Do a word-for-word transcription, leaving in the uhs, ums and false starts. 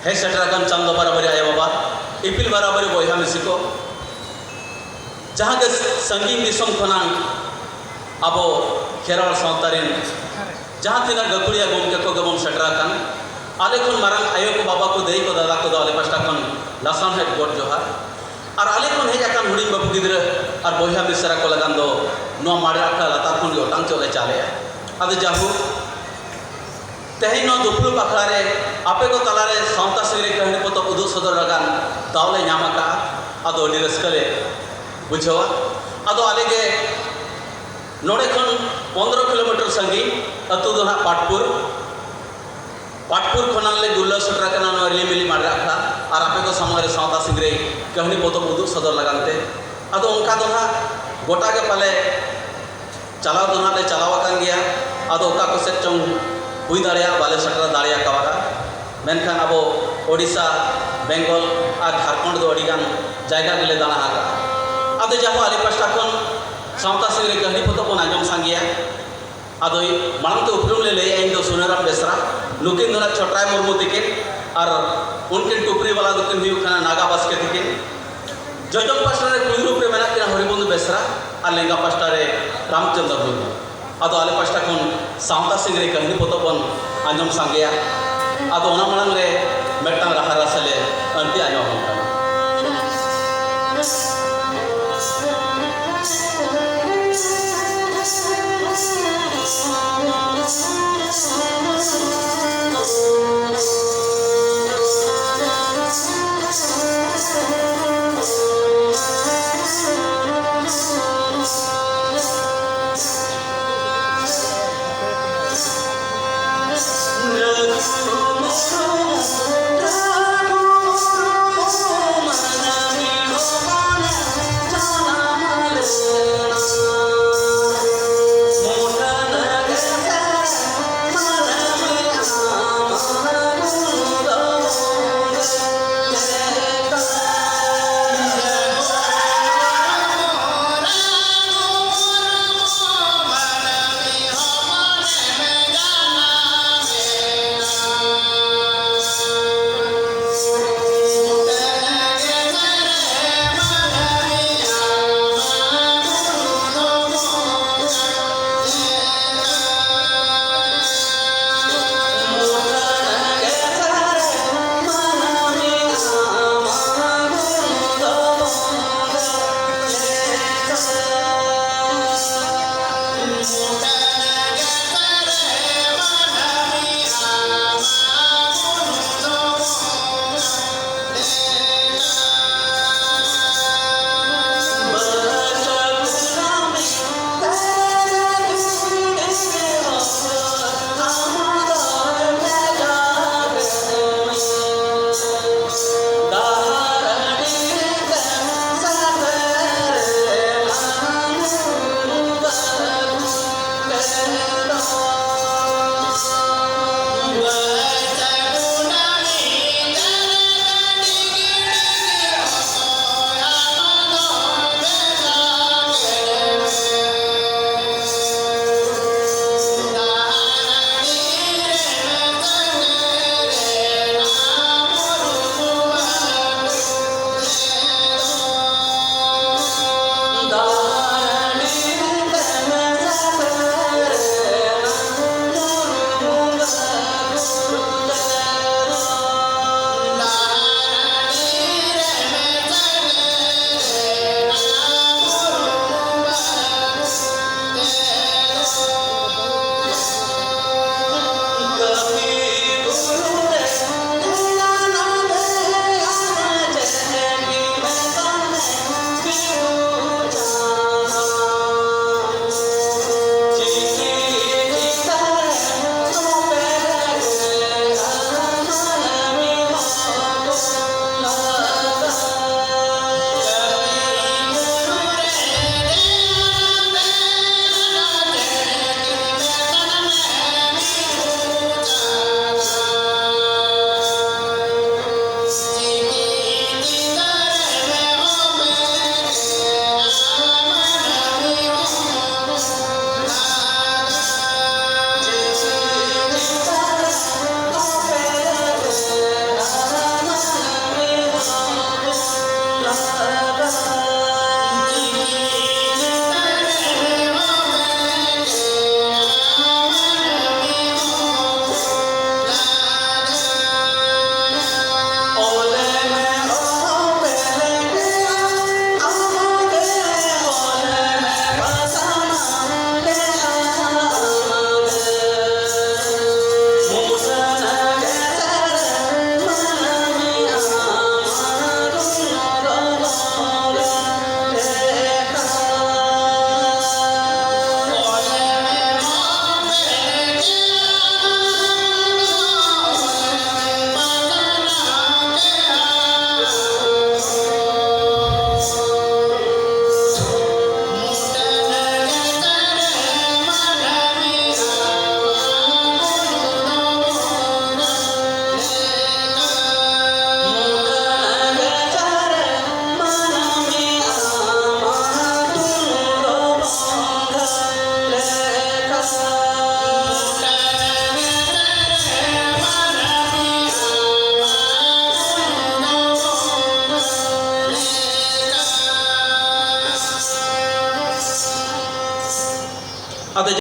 ᱦᱮᱡ ᱥᱮᱴᱮᱨ ᱟᱠᱟᱱ ᱪᱟᱸᱫᱚ ᱵᱟᱨᱟᱵᱟᱨᱤ ᱟᱭᱳ ᱵᱟᱵᱟ, ᱤᱯᱤᱞ ᱵᱟᱨᱟᱵᱟᱨᱤ ᱵᱚᱭᱦᱟ ᱢᱤᱥᱤ ᱠᱚ, ᱡᱟᱦᱟᱸ ᱜᱮ ᱥᱟᱺᱜᱤᱧ ᱫᱤᱥᱚᱢ ᱠᱷᱚᱱᱟᱝ ᱟᱵᱚ ᱠᱷᱮᱨᱣᱟᱲ ᱥᱟᱶᱛᱟ ᱨᱮᱱ ᱡᱟᱦᱟᱸ ᱛᱤᱱᱟᱹᱜ ᱜᱟᱹᱠᱷᱩᱲᱤᱭᱟᱹ ᱜᱚᱢᱠᱮ ᱠᱚ ᱜᱮᱵᱚᱱ ᱥᱮᱴᱮᱨ ᱟᱠᱟᱱ, ᱟᱞᱮ ᱠᱷᱚᱱ ᱢᱟᱨᱟᱝ ᱟᱭᱳ ᱠᱚ, ᱵᱟᱵᱟ ᱠᱚ, ᱫᱟᱹᱭ ᱠᱚ, ᱫᱟᱫᱟ ᱠᱚᱫᱚ ᱟᱞᱮ ᱯᱟᱥᱴᱟ ᱠᱷᱚᱱ ᱞᱟᱥᱟᱲᱦᱮᱫ ᱜᱚᱰ ᱡᱚᱦᱟᱨ᱾ ᱟᱨ ᱟᱞᱮ ᱠᱷᱚᱱ ᱦᱮᱡ ᱟᱠᱟᱱ ᱦᱩᱰᱤᱧ ᱵᱟᱹᱵᱩ ᱜᱤᱫᱽᱨᱟᱹ ᱟᱨ ᱵᱚᱭᱦᱟ ᱢᱤᱥᱨᱟ ᱠᱚ ᱞᱟᱜᱟᱱ ᱫᱚ ᱱᱚᱣᱟ ᱢᱟᱨᱮ ᱟᱠᱷᱲᱟ ᱞᱟᱛᱟᱨ ᱠᱷᱚᱱ ᱜᱮ ᱚᱴᱟᱝ ᱪᱚᱜ ᱞᱮ ᱪᱟᱞᱮᱜᱼᱟ᱾ ᱟᱫᱚ ᱡᱟᱭᱦᱳᱠ, ᱛᱮᱦᱮᱧ ᱱᱚᱣᱟ ᱫᱩᱯᱲᱩᱵ ᱟᱠᱷᱲᱟ ᱨᱮ ᱟᱯᱮ ᱠᱚ ᱛᱟᱞᱟᱨᱮ ᱥᱟᱶᱛᱟ ᱥᱤᱝᱨᱟᱹᱭ ᱠᱟᱹᱦᱱᱤ ᱯᱚᱛᱚᱵ ᱩᱫᱩᱜ ᱥᱚᱫᱚᱨ ᱞᱟᱜᱟᱱ ᱫᱟᱣ ᱞᱮ ᱧᱟᱢ ᱟᱠᱟᱫᱼᱟ᱾ ᱟᱫᱚ ᱟᱹᱰᱤ ᱨᱟᱹᱥᱠᱟᱹ ᱞᱮ ᱵᱩᱡᱷᱟᱹᱣᱟ᱾ ᱟᱫᱚ ᱟᱞᱮ ᱜᱮ ᱱᱚᱰᱮ ᱠᱷᱚᱱ ᱯᱚᱱᱫᱽᱨᱚ ᱠᱤᱞᱳᱢᱤᱴᱟᱨ ᱥᱟᱺᱜᱤᱧ ᱟᱹᱛᱩ ᱫᱚ ᱱᱟᱦᱟᱜ ᱯᱟᱴᱯᱩᱨ᱾ ᱯᱟᱴᱯᱩᱨ ᱠᱷᱚᱱᱟᱝ ᱞᱮ ᱜᱩᱨᱞᱟᱹ ᱥᱮᱴᱮᱨ ᱟᱠᱟᱱᱟ ᱱᱚᱣᱟ ᱨᱤᱞᱤᱢᱤᱞᱤ ᱢᱟᱰᱨᱟ ᱟᱠᱷᱲᱟ ᱟᱨ ᱟᱯᱮ ᱠᱚ ᱥᱟᱢᱟᱝ ᱨᱮ ᱥᱟᱶᱛᱟ ᱥᱤᱝᱨᱟᱹᱭ ᱠᱟᱹᱦᱱᱤ ᱯᱚᱛᱚᱵ ᱩᱫᱩᱜ ᱥᱚᱫᱚᱨ ᱞᱟᱜᱟᱱ ᱛᱮ᱾ ᱟᱫᱚ ᱚᱱᱠᱟ ᱫᱚ ᱱᱟᱦᱟᱜ ᱜᱚᱴᱟ ᱜᱮ ᱯᱟᱞᱮ ᱪᱟᱞᱟᱣ ᱫᱚ ᱱᱟᱦᱟᱜ ᱞᱮ ᱪᱟᱞᱟᱣ ᱟᱠᱟᱱ ᱜᱮᱭᱟ᱾ ᱟᱫᱚ ᱚᱠᱟ ᱠᱚ ᱥᱮᱫ ᱪᱚᱝ ᱦᱩᱭ ᱫᱟᱲᱮᱭᱟᱜᱼᱟ, ᱵᱟᱞᱮ ᱥᱮᱴᱮᱨ ᱫᱟᱲᱮ ᱟᱠᱟᱣᱟᱫᱼᱟ᱾ ᱢᱮᱱᱠᱷᱟᱱ ᱟᱵᱚ ᱳᱰᱤᱥᱟ, ᱵᱮᱝᱜᱚᱞ ᱟᱨ ᱡᱷᱟᱲᱠᱷᱚᱸᱰ ᱫᱚ ᱟᱹᱰᱤ ᱜᱟᱱ ᱡᱟᱭᱜᱟ ᱜᱮᱞᱮ ᱫᱟᱬᱟ ᱟᱠᱟᱫᱼᱟ᱾ ᱟᱫᱚ ᱡᱟᱦᱳ, ᱟᱞᱮ ᱯᱟᱥᱴᱟ ᱠᱷᱚᱱ ᱥᱟᱶᱛᱟ ᱥᱤᱝᱨᱟᱹᱭ ᱠᱟᱹᱦᱱᱤ ᱯᱚᱛᱚᱵ ᱵᱚᱱ ᱟᱸᱡᱚᱢ ᱥᱟᱸᱜᱮᱭᱟ᱾ ᱟᱫᱚ ᱢᱟᱲᱟᱝ ᱛᱮ ᱩᱯᱨᱩᱢ ᱞᱮ ᱞᱟᱹᱭᱟ, ᱤᱧ ᱫᱚ ᱥᱩᱱᱟᱹᱨᱟᱢ ᱵᱮᱥᱨᱟ, ᱱᱩᱠᱤᱱ ᱫᱚ ᱱᱟᱜ ᱪᱷᱚᱴᱨᱟᱭ ᱢᱩᱨᱢᱩ ᱛᱤᱠᱤᱱ, ᱟᱨ ᱩᱱᱠᱤᱱ ᱴᱩᱯᱨᱤ ᱵᱟᱞᱟ ᱫᱚᱠᱤᱱ ᱦᱩᱭᱩᱜ ᱠᱟᱱᱟ ᱱᱟᱜᱟ ᱵᱟᱥᱠᱮ ᱛᱤᱠᱤᱱ᱾ ᱡᱚᱡᱚᱢ ᱯᱟᱥᱴᱟ ᱨᱮ ᱠᱩᱲᱤ ᱨᱩᱯ ᱨᱮ ᱢᱮᱱᱟᱜ ᱠᱤᱱᱟ ᱦᱚᱨᱤᱵᱚᱱᱫᱩ ᱵᱮᱥᱨᱟ ᱟᱨ ᱞᱮᱸᱜᱟ ᱯᱟᱥᱴᱟ ᱨᱮ ᱨᱟᱢᱪᱚᱸᱫᱽᱨ ᱢᱩᱨᱢᱩ᱾ ᱟᱫᱚ ᱟᱞᱮ ᱯᱟᱥᱴᱟ ᱠᱷᱚᱱ ᱥᱟᱶᱛᱟ ᱥᱤᱝᱨᱟᱹᱭ ᱠᱟᱹᱦᱱᱤ ᱯᱚᱛᱚᱵ ᱵᱚᱱ ᱟᱸᱡᱚᱢ ᱥᱟᱸᱜᱮᱭᱟ᱾ ᱟᱫᱚ ᱚᱱᱟ ᱢᱟᱲᱟᱝ ᱨᱮ ᱢᱤᱫᱴᱟᱝ ᱨᱟᱦᱟ ᱨᱟᱥᱟ ᱞᱮ ᱟᱹᱲᱛᱤ ᱟᱸᱡᱚᱢ ᱟᱵᱚᱱ ᱠᱟᱱᱟ᱾